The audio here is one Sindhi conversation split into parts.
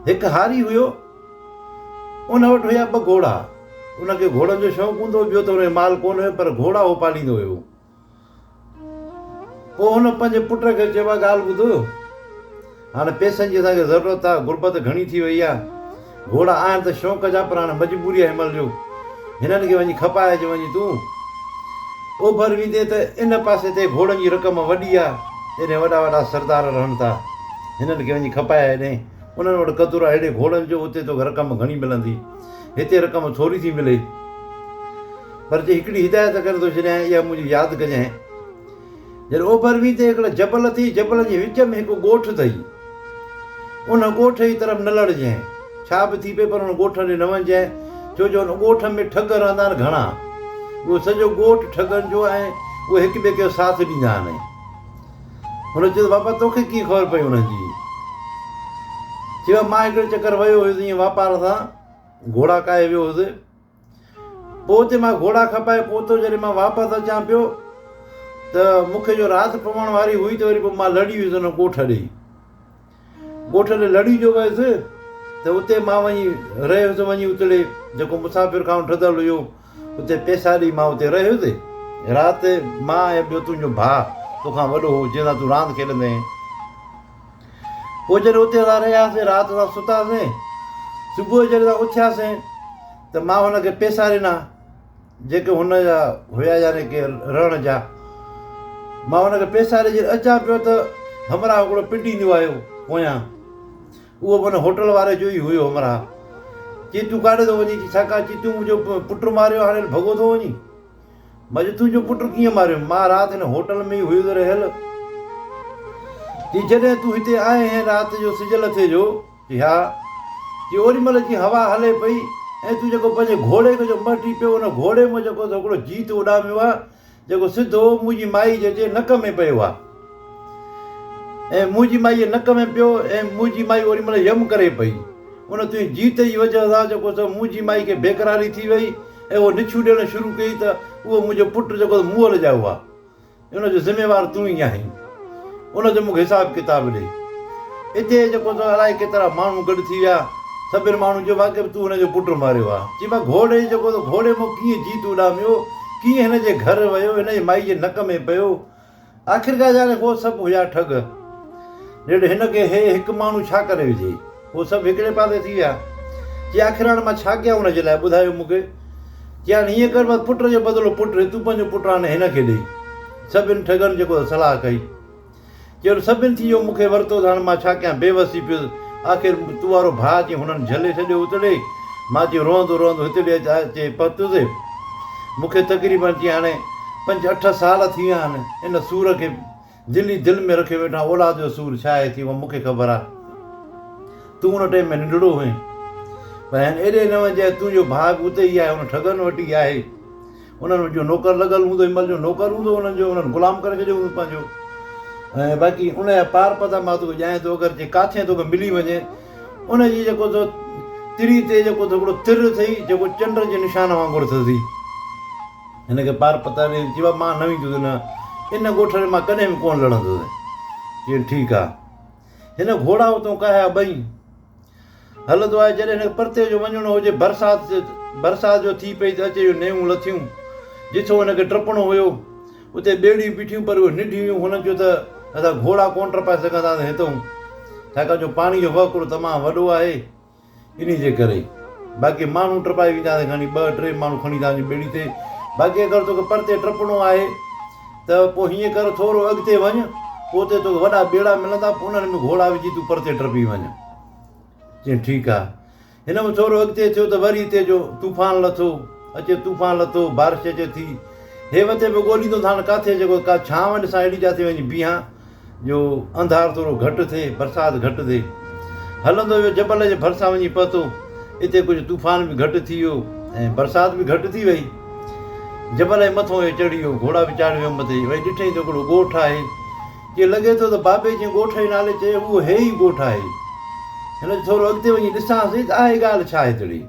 هڪ هاري هيو، ان وٽ هيا ٻه گهوڙا. ان کي گهوڙن جو شوق هوندو هو، ٻيو ته ان کي مال ڪونه هيو، پر گهوڙا هو پاليندو هيو. پوء هن پنهنجي پٽ کي چيو، ڳالهه ٻڌ، هاڻي پئسن جي اسان کي ضرورت آهي، غربت گهڻي ٿي وئي آهي. گهوڙا آهن ته شوق جا، پر هاڻي مجبوري آهي هن مهل جو. هنن کي وڃي کپائي اچ وڃي تون. اوڀر ويندين ته ان پاسي تي گهوڙن جي رقم وڏي آهي، ايڏهن وڏا وڏا سردار رهن ٿا. هنن کي وڃي کپائي آء ايڏهن. انهن وٽ قدر آهي اهڙي گهوڙن جو، اتي توکي رقم گهڻي ملندي. هتي رقم ٿوري ٿي ملي. پر جي هڪڙي هدايت ڪري ٿو ڇڏيان، اها منهنجي ياد ڪجانء. جڏهن اوڀر ويندي هڪڙا جبل اٿئي، جبلن جي وچ ۾ هڪ ڳوٺ اٿئي. ان ڳوٺ جي طرف نه لڙجانء. ڇا به ٿي پئي پر ان ڳوٺ ڏي نه وڃجانء، ڇو جو ان ڳوٺ ۾ ٺڳ رهندا آهن گهڻا. اهو سڄو ڳوٺ ٺڳن جو آهي ۽ اهي هڪ ٻئي کي ساٿ ڏيندا آهن. هن چيو ته بابا توکي ڪيئن خبر پئي انهن جي؟ چيو مان هڪڙي چڪر ويو هيس ائين واپار سان گهوڙا ڪاهي ويو هيس. پوء اتي مان گهوڙا کپائي پهتو، جڏهن مان واپس اچان پيو ته مون کي جو رات پوڻ واري هئي ته وري پوء مان لڙي ويس ان ڳوٺ ڏي. ڳوٺ ڏي لڙي جو ويس ته اتي مان وڃي رهيس وڃي اتڙي جيڪو مسافر خانو ٺهيل هيو اتي پئسا ڏئي مان اتي رهيس. رات مان ۽ ٻيو تنهنجو ڀاء توکان وڏو هو جنهن سان تون راند کيڏندين هئين. پوء جڏهن اتي اسان رهياسين، رات اسان ستاسين، صبح جو جڏهن اسان اٿياسين ته مان هن کي پئسا ڏنا، جيڪي هن جا هيا يعني ڪي رهڻ جا. مان هن کي پئسا ڏئي جڏهن اچان پيو ته همراهه هڪڙو پٽيندو آيو پويان. اهو به ان هوٽل واري جو ئي هيو همراهه. چي تون ڪاڏي ٿو وڃين؟ چي ڇاڪاڻ؟ چي تون منهنجو پٽ ماريو هاڻي ڀڳو ٿو وڃين؟ مان چيو تنهنجو پٽ ڪيئن ماريو؟ مان رات هن هوٽل ۾ ئي هيس رهيل. چي جڏهن تون هتي آئين هئين رات جو سج لٿي جو؟ چي ها. چي اوڏي مهل جيئن هوا هلي پئي ۽ تون جيڪو پنهنجي گهوڙي کي جو مهٽي پيو ان گهوڙي مان جيڪو سو هڪڙو جيت اڏاميو آ جيڪو سڌو منهنجي مائي جي اچي نڪ ۾ پيو آ ۽ منهنجي مائي جي نڪ ۾ پيو ۽ منهنجي مائي اوڏي مهل يم ڪري پئي. ان تنهنجي جيت جي وجهه سان جيڪو سو منهنجي مائي کي بيقراري ٿي وئي. ۽ اهو نڇون ڏيڻ شروع ڪئي ته اهو منهنجو پٽ جيڪو مئل ڄائو آهي، ان جو ذميوار تون ئي آهين، ان جو مون کي حساب ڪتاب ڏي. اتي جيڪو سو الائي ڪيترا ماڻهو گڏ ٿي ويا، سڀن ماڻهن چيو واقعي به تون هن جو پٽ ماريو آهي. چي مان گهوڙي جيڪو سو گهوڙي مان ڪيئن جيت اڏاميو، ڪيئن هن جي گهر ويو، هن جي مائي جي نڪ ۾ پيو، آخرڪار ڄاڻي هو سڀ هيا ٺڳ. نيٺ هن کي هي هڪ ماڻهو ڇا ڪري وجهي. هو سڀ هڪڙي پاسي ٿي ويا. چي آخر هاڻ مان ڇا ڪيان هن جي لاء ٻڌايو مون کي. چي هاڻ هيئن ڪر بس پٽ جو بدلو پٽ، تون پنهنجو پٽ آڻي هن کي ڏي. سڀن ٺڳن جيڪو صلاح ڪئي. چي هن سڀن ٿي جو مون کي ورتو ته هاڻ مان ڇا ڪيان بي وس ٿي پيس. آخر تو وارو ڀاء اچي هنن جهلي ڇڏيو اتڙي. مان اچي روئندو روئندو هتڙي اچي پهتس. مون کي تقريبن چي هاڻي پنج اٺ سال ٿي ويا آهن ان سور کي دل ئي دل ۾ رکيو ويٺو آهيان اولاد جو سور ڇا آهي ٿي اها مون کي خبر آهي تون ان ٽيم ۾ ننڍڙو هئين پر هن ايڏي نه وڃجانء تنهنجو ڀاء به اتي ئي آهي ان ٺڳن وٽ ئي آهي انهن وٽ جو نوڪر لڳل هوندو هن مهل جو نوڪر هوندو انهن جو انهن غلام ڪري ڇڏيو هوندو پنهنجو ۽ باقي ان جا پار پتا مان توکي ڄاڻان ٿو اگر جي ڪاٿي توکي ملي وڃي ان جي جيڪو تو تري تي جيڪو تو هڪڙو تر اٿئي جيڪو چنڊ جي نشان وانگر اٿسي. هن کي پار پتا ڏئي چيو مان نه ويندس نه ان ڳوٺ ۾ مان ڪڏهن به ڪونه لڙندس. چيائين ٺيڪ آ. هن گهوڙا اتون ڪاهيا ٻئي. هلندو آهي جڏهن هن کي پرتي جو وڃڻو هجي برسات برسات جو ٿي پئي ته اچي جو نيون لٿيون. جٿو هن کي ٽپڻو هيو. اتي ٻيڙيون بيٺيون پر اهي ننڍيون هيون. هنن چيو ته اسان گهوڙا ڪونه ٽپائي سگهنداسين هتئون، ڇاڪاڻ جو پاڻي جو وهڪرو تمام وڏو آهي، انهي جي ڪري. باقي ماڻهو ٽپائي وينداسين کڻي ٻه ٽي ماڻهو کڻي ٿا وڃون ٻيڙي تي. باقي اگر توکي پرتي ٽپڻو آهي ته پوء هيئن ڪر ٿورو اڳتي وڃ، پوء اتي توکي وڏا ٻيڙا ملندا، پوء انهن ۾ گهوڙا وجهي تون پرتي ٽپي وڃ. چيائين ٺيڪ آهي. هن ۾ ٿورو اڳتي ٿيو ته وري اتي جو طوفان لٿو، اچي طوفان لٿو، بارش اچي ٿي. هي وتي پيو ڳوليندو ته هاڻ ڪاٿي جيڪو ڪا ڇانو ڏسان اهڙي جاتي وڃي بيهان جو انڌار ٿورو گهٽ ٿئي، برسات گهٽ ٿئي. هلندو ويو جبل جي ڀرسان وڃي پهتو. اتي ڪجهه طوفان به گهٽ ٿي ويو ۽ برسات به گهٽ ٿي وئي. جبل جي مٿو هي چڙهي ويو، گهوڙا به چاڙهي ويو مٿي. وري ڏٺئين ته هڪڙو ڳوٺ آهي. ڪي لڳي ٿو ته بابي جنهن ڳوٺ جي نالي چيو اهو هي ئي ڳوٺ آهي. هن چيو ٿورو اڳتي وڃي ڏسان سهي ته آهي ڳالهه ڇا هتڙي.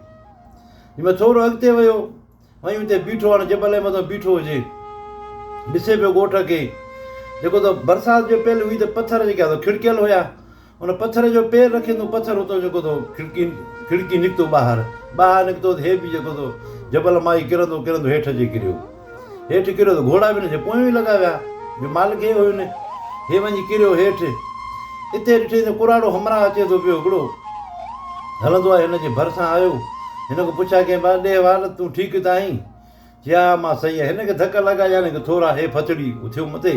جنهن مهل ٿورو اڳتي ويو، وڃي اتي بيٺو هاڻي جبل جي مٿان بيٺو هجي. ڏسي پيو ڳوٺ کي. جيڪو ته برسات جو پيل هئي ته پٿر جيڪي آ سو کڙڪيل هيا. ان پٿر جو پير رکي تون پٿر اتو جيڪو ٿو کڙڪي کڙڪي نڪتو ٻاهر. ٻاهر نڪتو ته هي به جيڪو ٿو جبل مان ئي ڪرندو ڪرندو هيٺ اچي ڪريو. هيٺ ڪريو ته گهوڙا به هن جي پويون ئي لڳا ويا جو مالڪ هي هيو نه. هي وڃي ڪريو هيٺ. اتي ڏٺئي ته ڪراڙو همراهه اچي ٿو پيو هڪڙو. هلندو آيو هن جي ڀرسان آيو. هن کان پڇا ڪيائين ڀاء ڏي احوال تون ٺيڪ ته آهين؟ چي ها مان صحيح آهيان. هن کي ڌڪ لڳا يعني ڪه ٿورا هي ڦٿڙي اٿيو مٿي.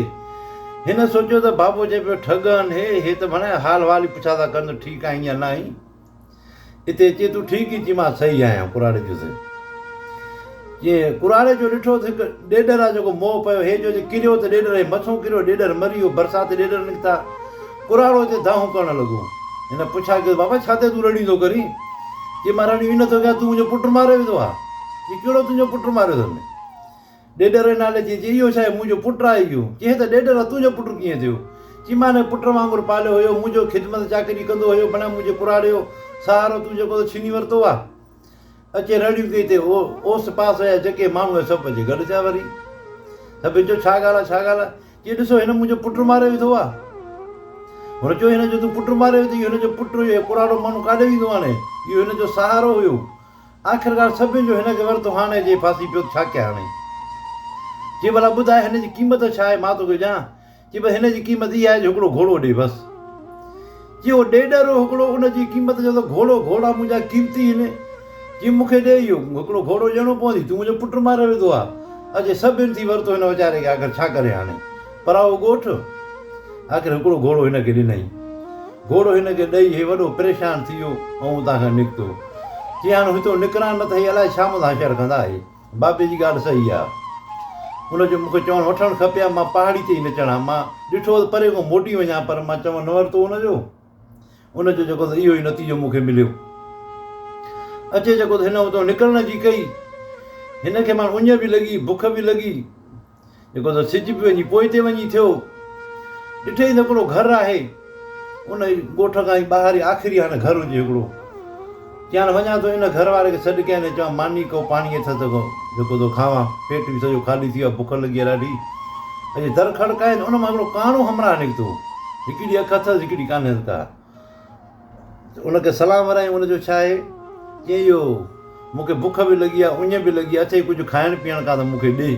هن سوچيو ته بابو چئي پيو ٺڳ آهن هي، هي ته ڀڻيا حال احوال ئي پڇا ٿا ڪن ته ٺيڪ آهين يا نه آهين. اتي چي تون ٺيڪ ئي چي مان صحيح آهيان ڪراڙي جو سين. چي ڪراڙي جو ڏٺو ته هڪ ڏيڏر آ جيڪو موهه پيو هي جو چي ڪريو ته ڏيڏر هي مٿو ڪريو ڏيڏر مري ويو برسات ڏيڏر نڪتا. ڪراڙو اتي دانهون ڪرڻ لڳو. هن پڇا ڪيس بابا ڇا تي تون رڙيون ٿو ڪرين؟ چي مان رڙيون ئي نٿو ڪيان تون منهنجو پٽ ماري وڌو آ. چي ڪهڙو تنهنجو پٽ ماريو اٿم؟ ڏيڏر جي نالي چي، چي اهو ڇا آهي منهنجو پٽ آهي اهو. چي ته ڏيڏر تنهنجو پٽ ڪيئن ٿيو؟ چي مان هن کي پٽ وانگر پاليو هيو، منهنجو خدمت چاڪري ڪندو هيو، بڻيا منهنجي ڪراڙي جو سهارو تون جيڪو ته ڇني ورتو آ. اچي رڙيون ڪئي تي اوس پاس جا جيڪي ماڻهو هيا سڀ اچي گڏ ٿيا وري. سڀن چيو ڇا ڳالهه آ ڇا ڳالهه آ؟ چي ڏسو هن منهنجو پٽ ماري وڌو آ. هن چيو هن جو تون پٽ ماري وڌو اهو هن جو پٽ هيو هي ڪراڙو ماڻهو ڪاڏي ويندو هاڻي؟ اهو هن جو سهارو هيو. آخرڪار سڀن جو هن کي ورتو هاڻي جي ڦاسي پيو ته ڇا ڪيان هاڻي؟ چي ڀلا ٻڌاء هن جي قيمت ڇا آهي مان توکي ڏيان؟ چي بس هن جي قيمت اها آهي جو هڪڙو گهوڙو ڏي بس. چي اهو ڏيڏر هڪڙو ان جي قيمت جو ته گهوڙو گهوڙا منهنجا قيمتي هن. چي مون کي ڏي اهو هڪڙو گهوڙو ڏيڻو پوندي تون منهنجو پٽ ماري وڌو آ. اچي سڀن ٿي ورتو هن ويچاري کي آخر ڇا ڪري هاڻي؟ پرائو ڳوٺ. آخر هڪڙو گهوڙو هن کي ڏنائين. گهوڙو هن کي ڏئي هي وڏو پريشان ٿي ويو ۽ اتان کان نڪتو. چي هاڻ هتو نڪران نه ته هي الائي ڇا مون سان حشر ڪندا. هي بابي جي ڳالهه صحيح آ. ان جو مون کي چوڻ وٺڻ کپي ها مان پهاڙي تي ئي نه چڙهان. مان ڏٺو ته پري کان موٽي وڃان پر مان چوڻ نه ورتو ان جو. ان جو جيڪو ته اهو ئي نتيجو مون کي مليو. اچي جيڪو ته هن اتو نڪرڻ جي ڪئي. هن کي ماڻ اڃ به لڳي، بک به لڳي. جيڪو ته سج به وڃي پوئتي وڃي ٿيو. ڏٺئي ته هڪڙو گهر آهي. ان ڳوٺ کان ئي ٻاهر ئي آخري هاڻي گهر هجي هڪڙو. چيائين وڃان ٿو ان گهر واري کي سڏ ڪيان ۽ چوان ماني ڪو پاڻي اٿس ته جيڪو ٿو کاوان. پيٽ به سڄو خالي ٿي ويو آهي، بک لڳي آهي ڏاڍي. اچي در کڙڪايائين ته ان مان هڪڙو ڪاڻو همراهه نڪتو. هڪڙي اک اٿس هڪڙي ڪانهيس ڪا. ان کي سلام ورايائين ان جو ڇا آهي؟ چيائين اهو مون کي بک به لڳي آهي اڃ به لڳي آهي اٿئي ڪجهه کائڻ پيئڻ ڪا ته مون کي ڏي.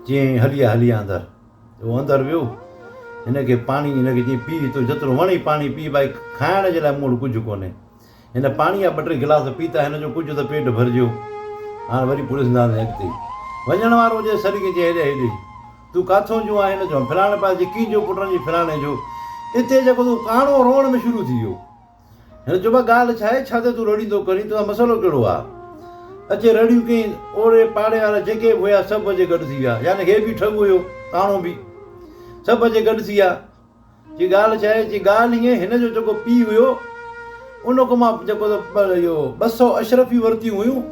چيائين هلي آ هلي آ اندر. هو اندر ويو هن کي پاڻي هن کي چيائين پيء تون جيترو وڻئي پاڻي پيء ڀائي کائڻ جي لاء مون وٽ ڪجهه ڪونهي. هن پاڻي جا ٻه ٽي گلاس پيتا هن جو ڪجهه ته پيٽ ڀرجيو. هاڻ وري پوء ڏسنداسين اڳتي. وڃڻ وارو هجي سڏ ڪيائين چيائين هيڏي هيڏي. تون ڪاٿون جو آهين؟ چون فلاڻي پاسي جي ڪينجهو جو پٽن جي فلاڻي جو. اتي جيڪو تون ڪاڻو روئڻ ۾ شروع ٿي ويو. هن چيو ڀا ڳالهه ڇا آهي؟ ڇا تي تون رڙيندو ڪرين؟ تنهنجو مسئلو ڪهڙو آهي؟ اچي رڙيون ڪيائين. اوڙي پاڙي وارا جيڪي به هيا سڀ اچي گڏ ٿي ويا. يعني هي به ٺڳ هيو، ڪاڻو به. سڀ اچي گڏ ٿي ويا. چي ڳالهه ڇا آهي؟ چي ڳالهه هيئن هن جو جيڪو پيء هيو ان کان مان جيڪو ته اهو 200 اشرفيون ورتيون هيون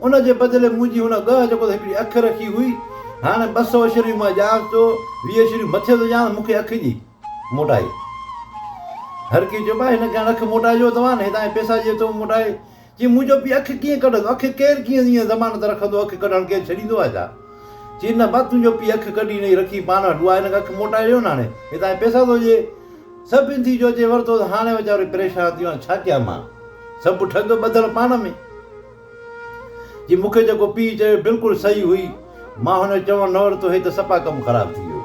ان جي بدلي منهنجي هن ڳهه جيڪو ته هڪڙي اک رکي هئي هاڻي 200 اشرفيون مان ڏيانس ٿو 20 اشرفيون مٿي ٿو ڏيانس مون کي اک ڏي موٽائي. هر ڪنهن چيو ڀاء هن کي هاڻي اک موٽائجو توهان هي توهان پئسا ڏئي ٿو موٽائي. چي منهنجو پيء اک ڪيئن ڪڍندو اک ڪير ڪيئن ائين ضمانت رکندو اک ڪڍڻ ڪير ڇڏيندو آهي ڇا؟ چي نه با تنهنجو پيء اک ڪڍي نئي رکي پاڻ وٽ اها هن کي اک موٽائي ڏيو نه هاڻي هي تانجا پئسا ٿو ڏئي. سڀن ٿي جو اچي ورتو ته هاڻي ويچارو پريشان ٿي ويو هاڻي ڇا ڪيان مان سڀ ٺڳ ٻڌل پاڻ ۾. چي مون کي جيڪو پيء چيو بلڪل صحيح هئي مان هن جو چوڻ نه ورتو هي ته صفا ڪم خراب ٿي ويو.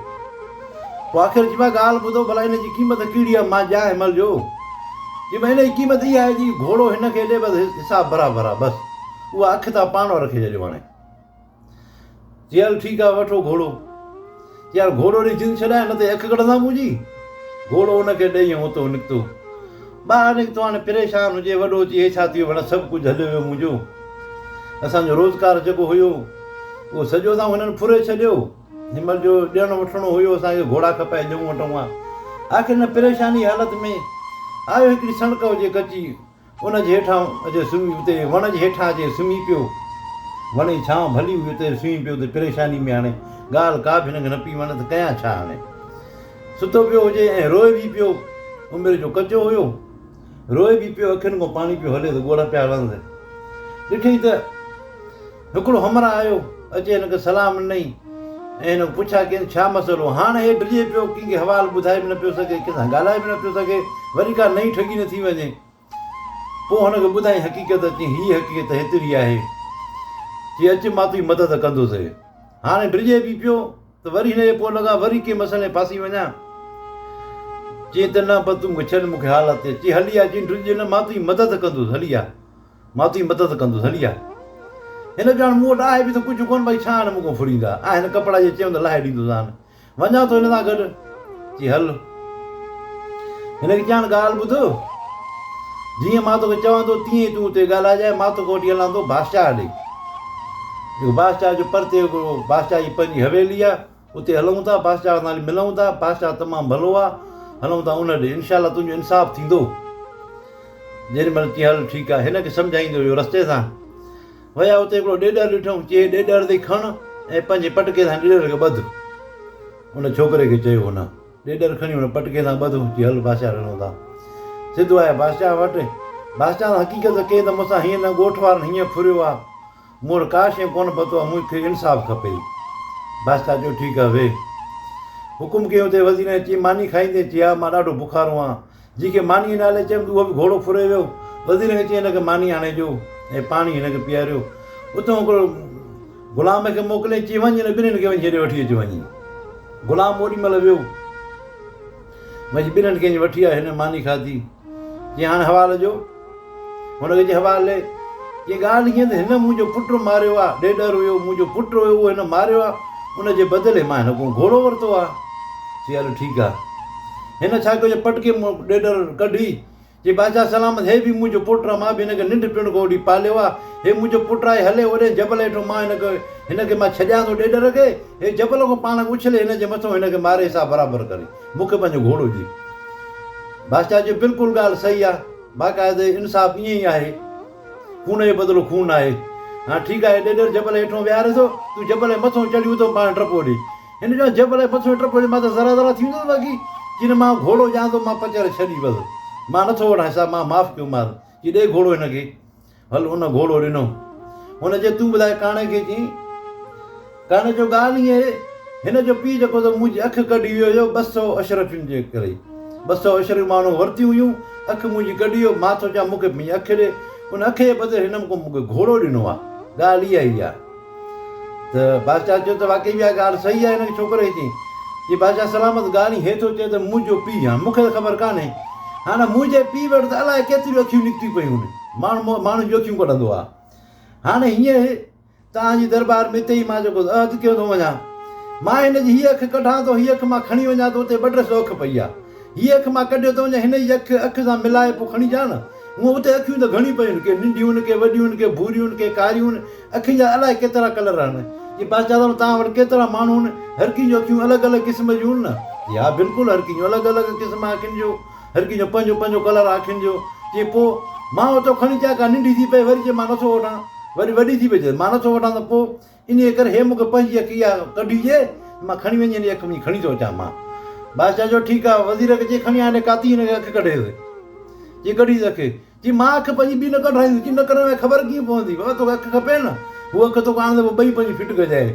پوء آخر چي ڀاء ڳالهه ٻڌو ڀلا ان جي قيمت ڪهڙي آهي مان ڏيان هن مهل جو. چي ڀاء ان جي قيمت اها آهي جي گهوڙو هن کي ڏي بس حساب برابر آهي بس اها اک تان پاڻ رکي ڇڏيو هاڻي. چي هل ٺيڪ آ وٺو گهوڙو. چي يار گهوڙو ڏئي جند ڇڏايان نه ته اک ڪڍندا منهنجي. گهوڙو ان کي ڏئي ۽ اتو نڪتو. ٻاهر نڪتو هاڻي پريشان هجي وڏو چي هي ڇا ٿي ويو ڀلا سڀ ڪجهه هليو ويو منهنجو. اسان جو روزگار جيڪو هيو اهو سڄو تان هنن ڦري ڇڏيو. هن مهل جو ڏيڻ وٺڻو هيو اسان کي گهوڙا کپائي ڏيون وٺون ها. آخر هن پريشاني حالت ۾ آيو هڪڙي سڻڪ هجي ڪچي. ان جي هيٺان اچي سمهي اتي وڻ جي هيٺان اچي سمهي پيو. وڻ جي ڇانو ڀلي هئي اتي سمهي پيو اتي پريشاني ۾ هاڻي ڳالهه ڪا به هن کي نه پئي وڻي ته ڪيان ڇا هاڻي. ستو پيو هجي ۽ روئي به پيو. عمر جو ڪچو هيو. روئي به پيو اکين کان پاڻي پيو هلي ته ڳوڙها پيا هلنس. ڏٺئي ته هڪڙو همراهه آيو اچي هن کي سلام ڏنائين. ۽ هن کان پڇا ڪين ڇا مسئلو؟ هاڻ هي ڊڄي پيو، ڪنهن کي حوال ٻڌائي به نه پيو سگهي، ڪنهن سان ڳالهائي به نه پيو سگهي، وري ڪا نئين ٺڳي نه ٿي وڃي. پوء هن کي ٻڌائين حقيقت، چيائين هيء حقيقت هيتري آهي. چي اچ مان تنهنجي مدد ڪندس. هاڻي ڊڄي به پيو ته وري هن جي پوء لڳان وري ڪنهن مسئلي ۾ ڦاسي وڃان. چيائين ته نه بس تون مون کي ڇڏ مون کي حالت تي. چي هلي آ، چيائين ڊڄ نه مان تنهنجي مدد ڪندس هلي آ. مان تنهنجي مدد ڪندس هلي آ. هن چيو هاڻي مون وٽ آهي به ته ڪجهه ڪونه باقي ڇا هاڻي مون کان ڦريندا. آء هن ڪپڙا جي چيم ته لاهي ڏيندوسان. وڃان ٿو هن سان گڏ. چي هل. هن کي چيائين ڳالهه ٻڌ. جيئن مان توکي چوان ٿو تيئن ئي تون اتي ڳالهائجانء. مان توکي وٺي هلان ٿو بادشاهه ڏي. جيڪو بادشاهه جو پرتي هڪڙو بادشاهه جي پنهنجي حويلي آ. اتي هلون ٿا، بادشاهه سان هلي ملون ٿا. بادشاهه تمام ڀلو آ. هلون ٿا ان ڏي. انشاء الله تنهنجو انصاف ٿيندو. جيڏي مهل چي هل ٺيڪ آ. هن کي سمجهائيندو ويو رستي سان. ويا اتي هڪڙو ڏيڏر ڏٺائون، چي ڏيڏر تي کڻ ۽ پنهنجي پٽڪي سان ڏيڏر کي ٻڌ. ان ڇوڪري کي چيو هن ڏيڏر کڻي ان پٽڪي سان ٻڌو، چي هل بادشاهه ڏنو ٿا. سڌو آيا بادشاهه وٽ. بادشاهه سان حقيقت ڪئي ته مون سان هيئن نه ڳوٺ وارن هيئن ڦريو آ. مون وٽ ڪا شيء ڪونه پتو آ، مون کي انصاف کپي. بادشاهه چيو ٺيڪ آ ويهه. حڪم ڪيائين اتي وزير ۽ چي ماني کائيندين؟ چي ها مان ڏاڍو بکارو آهيان. جنهن کي مانيء جي نالي چيم ته اهو به گهوڙو ڦري ويو. وزير کي چيائين هن کي ماني آڻي ڏيو ۽ پاڻي هن کي پياريو. اتان هڪڙو غلام کي موڪليائين، چيائين وڃ هن ٻنهين کي وڃي هيڏي وٺي اچ وڃي. غلام اوڏي مهل ويو. وڃي ٻنهين کي وٺي آيو. هن ماني کاڌي. چيائين هاڻي حوال جو. هن کي چيائين حوال ڏي. چيائين ڳالهه هيئن ته هن منهنجو پٽ ماريو آ. ڏيڏر هيو، منهنجو پٽ هيو، اهو هن ماريو آ. ان جي بدلي مان هن کان گهوڙو ورتو آ. چيائين هل ٺيڪ آ. هن ڇا ڪيو جو پٽڪي مان ڏيڏر ڪڍي، چي بادشاهه سلامت هي به منهنجو پٽ آ، مان به هن کي ننڍپڻ کان وٺي پاليو آ، هي منهنجو پٽ آهي، هلي هوڏي جبل هيٺون مان هن کي هن کي مان ڇڏيان ٿو ڏيڏر کي، هي جبل کان پاڻ کي اڇلي هن جي مٿون هن کي ماري حساب برابر ڪري، مون کي پنهنجو گهوڙو ڏي. بادشاهه چيو بلڪل ڳالهه صحيح آ، باقاعده انصاف ائين ئي آهي، خون جو بدلو خون آهي، هاڻ ٺيڪ آهي ڏيڏر جبل هيٺون ويهاري ٿو، تون جبل جي مٿون چڙهي اتو پاڻ ٽپو ڏي. هن چيو جبل جي مٿو ٽپو ڏي مان ته ذرا ذرا ٿي ويندس باقي چي نه مان گهوڙو ڏيان ٿو مان پچر ڇڏي بس مان نٿو وٺان حساب مان معاف ڪيو مار چي ڏي گهوڙو هن کي هل ان گهوڙو ڏنو هن چي تون ٻڌاء ڪاڻي کي چي ڪاڻي چيو ڳالهه ائين آهي هن جو پيء جيڪو ته منهنجي اک ڪڍي ويو هيو 200 اشرفين جي ڪري 200 اشرفيون ماڻهو ورتيون هيون اک منهنجي ڪڍي ويو مان ٿو چوان مون کي پنهنجي اک ڏي ان اک جي بدلي هن مون کي گهوڙو ڏنو آهي ڳالهه اها ئي آهي ته بادشاهه چيو ته واقعي اها ڳالهه صحيح آهي هن کي ڇوڪري کي چيائين چي بادشاهه سلامت ڳالهه هي ٿو چئي ته منهنجو پيء هاڻ مون کي ته خبر ڪانهي هاڻ منهنجي پيء وٽ ته الائي ڪيتريون اکيون نڪتيون پيون آهن ماڻهو ماڻهن جون اکيون ڪڍندو آهي هاڻي هيئن توهان جي دربار ۾ اتي ئي مان جيڪو عهد ڪيو ٿو وڃان مان هن جي هيء اک ڪڍان ٿو هيء اک مان کڻي وڃان ٿو اتي ٻه ٽي سو اک پئي آهي هيء اک مان ڪڍيو ٿو وڃان هن جي اک اک سان ملائي پوء کڻي جان نه هونء اتي اکيون ته گهڻيون پيون آهن ڪي ننڍيون آهن ڪي وڏيون آهن ڪي ڀوريون آهن ڪي ڪاريون آهن اکين جا الائي ڪيترا ڪلر آهن. جي بادشاهه صاحب توهان وٽ ڪيترا ماڻهو آهن، هر ڪنهن جون اکيون الڳ الڳ قسم جون آهن نه؟ جي ها بلڪل هر ڪنهن جون الڳ الڳ قسم آهي اکين جو، هر ڪنهن جو پنهنجو پنهنجو ڪلر آهي اکين جو. چي پوء مان اتو کڻي چيان ڪا ننڍي ٿي پئي وري چي مان نٿو وٺان، وري وڏي ٿي پئي چي مان نٿو وٺان ته پوء انهيء ڪري هي مون کي پنهنجي اک اها ڪڍي ڏي ته مان کڻي وڃي هن جي اک وڃي کڻي ٿو اچان مان. بادشاهه چيو ٺيڪ آهي وزير کي چي کڻي آ هن ڪاتي هن کي اک ڪڍيس. چي ڪڍيس اک. چي مان اک پنهنجي ٻي نه ڪڍرائيندس. چي نه ڪڍرائين خبر ڪيئن پوندي؟ بابا توکي اک کپي نه؟ هو اک توکي آڻندي پوء ٻئي پنهنجي ڦٽ ڪجانء.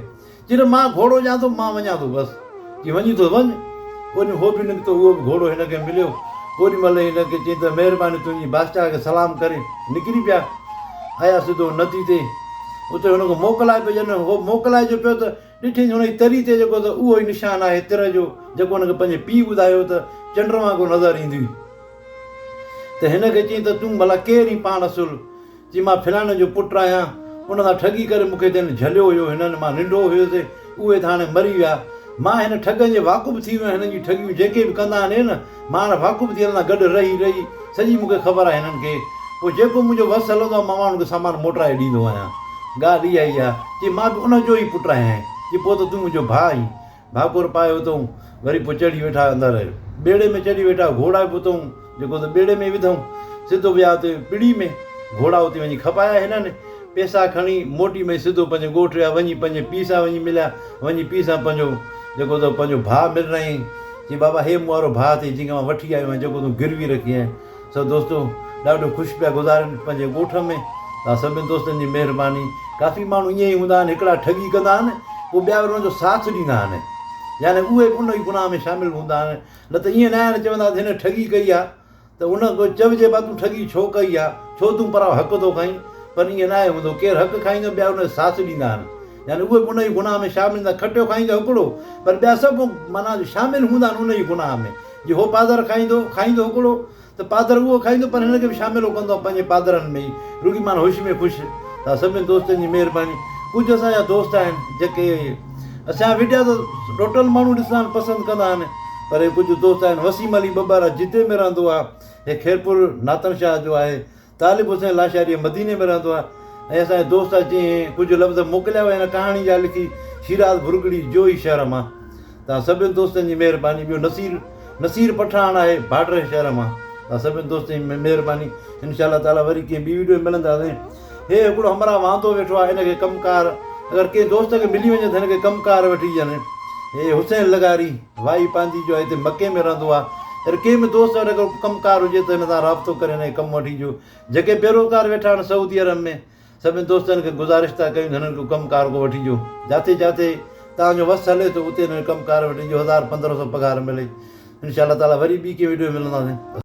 چي نه مان گهوڙو ڏيان ٿو مان وڃان ٿو بس. چي وڃين ٿو وڃ. اوڏي هو به نڪتو اهو به گهوڙو هن کي مليو. اوڏي مهل هن کي چيائين ته مهرباني تنهنجي بادشاهه کي سلام ڪري نڪري پيا. آيا سڌو ندي تي. اتي هن کي موڪلائي پيو ڄڻ هو موڪلائي جو پيو ته ڏٺئين هن جي تري تي جيڪو ته اهو ئي نشان آهي تر جو جيڪو هن کي پنهنجي پيء ٻڌايو ته چنڊ وانگر نظر ايندي هئي. ته هن کي چيائين ته تون ڀلا ڪير آهين پاڻ اصل؟ چي مان فلاڻي جو پٽ آهيان، ان سان ٺڳي ڪري مون کي تن جهليو هيو، هنن مان ننڍو هيس، اهي ته هاڻي مري ويا. مان هن ٺڳن جي واقف ٿي ويو آهيان، هنن جون ٺڳيون جيڪي به ڪندا آهن نه، مان هاڻي واقف ٿي هنن سان گڏ رهي رهي سڄي مون کي خبر آهي هنن کي، پوء جيڪو منهنجو وس هلندو آهي مان ماڻهن کي سامان موٽرائي ڏيندو آهيان. ڳالهه اها ئي آهي. چي مان به ان جو ئي پٽ آهيان. چي پوء ته تون منهنجو ڀاء آهين. ڀاڪر پائي اتئون وري پوء چڙهي ويٺا اندر ٻيڙي ۾ چڙهي ويٺا گهوڙا به اتئون جيڪو ته ٻيڙي ۾ وڌئون سڌو ويا اتي پڙي ۾ گهوڙا اتي وڃي کپايا هنن پيسا کڻي موٽي مئي سڌو پنهنجي ڳوٺ ويا وڃي پنهنجي پيء سان وڃي مليا وڃي پيء سان پنهنجو جيڪو ته پنهنجو ڀاء ملرايائين چي بابا هي مون وارو ڀاء اٿئي جنهن کي مان وٺي آيو آهيان جيڪو تون گروي رکي آهين سو دوستو ڏاڍو خوش پيا گذارين پنهنجي ڳوٺ ۾ توهان سڀني دوستن جي مهرباني ڪافي ماڻهو ائين ئي هوندا آهن هڪڙا ٺڳي ڪندا آهن پوء ٻيا وري ان جو ساٿ ڏيندا آهن يعني اهي به ان ئي گناهه ۾ شامل هوندا آهن نه ته ائين نه آهن چوندا ته هن ٺڳي ڪئي آهي ته ان کي چئجي ڀا تون ٺڳي ڇو ڪئي آ، ڇو تون پرايو حق ٿو کائين، پر ائين ناهي هوندو، ڪير حق کائيندو ٻيا ان جو ساٿ ڏيندا آهن، يعني اهي به ان ئي گناهه ۾ شامل هوندا، کٽيو کائيندو هڪڙو، پر ٻيا سڀ معنيٰ شامل هوندا آهن ان ئي گناهه ۾، جي هو پادر کائيندو، کائيندو هڪڙو، ته پادر اهو کائيندو پر هن کي به شامل هو ڪندو پنهنجي پادرن ۾ ئي، رڳي معنيٰ هوش ۾ خوش، ته سڀني دوستن جي مهرباني، ڪجهه اسان جا دوست آهن جيڪي اسان جا وڊيا ته ٽوٽل ماڻهو ڏسندا آهن پسند ڪندا آهن پر هي ڪجهه دوست آهن وسيم علي ٻٻر جدي ۾ رهندو آهي هي خيرپور ناتن شاهه جو آهي طالب حسين لاشاري مديني ۾ رهندو آهي ۽ اسان جا دوست آهي جنهن ڪجهه لفظ موڪليا هئا هن ڪهاڻي جا لکي شيراز ڀرڳڙي جوهي شهر مان توهان سڀن دوستن جي مهرباني ٻيو نصير نصير پٺاڻ آهي باڊره شهر مان توهان سڀن دوستن جي مهرباني انشاء الله تعالي وري ڪنهن ٻي ويڊيو ۾ ملنداسين هي هڪڙو همراهه واندو ويٺو آهي ان کي ڪم ڪار اگر ڪنهن دوست کي ملي وڃي ته هن کي ڪم ڪار وٺي ڏين. هي حسين لغاري وائي پانڌي جو آهي هتي مڪي ۾ رهندو آهي اگر ڪنهن به دوست وٽ اگر ڪم ڪار هجي ته هن سان رابطو ڪري هن کي ڪم وٺي ڏيو. جيڪي بيروزگار ويٺا آهن سعودي عرب ۾ سڀني دوستن کي گذارش ٿا ڪيون ته هنن کي ڪم ڪار ڪو وٺي ڏيو. جاٿي جاٿي توهان جو وس هلي ٿو اتي هنن کي ڪم ڪار وٺي ڏيو 1500 پگهار ملي. انشاء الله تعالي وري ٻي ڪنهن وڊيو ۾ ملنداسين.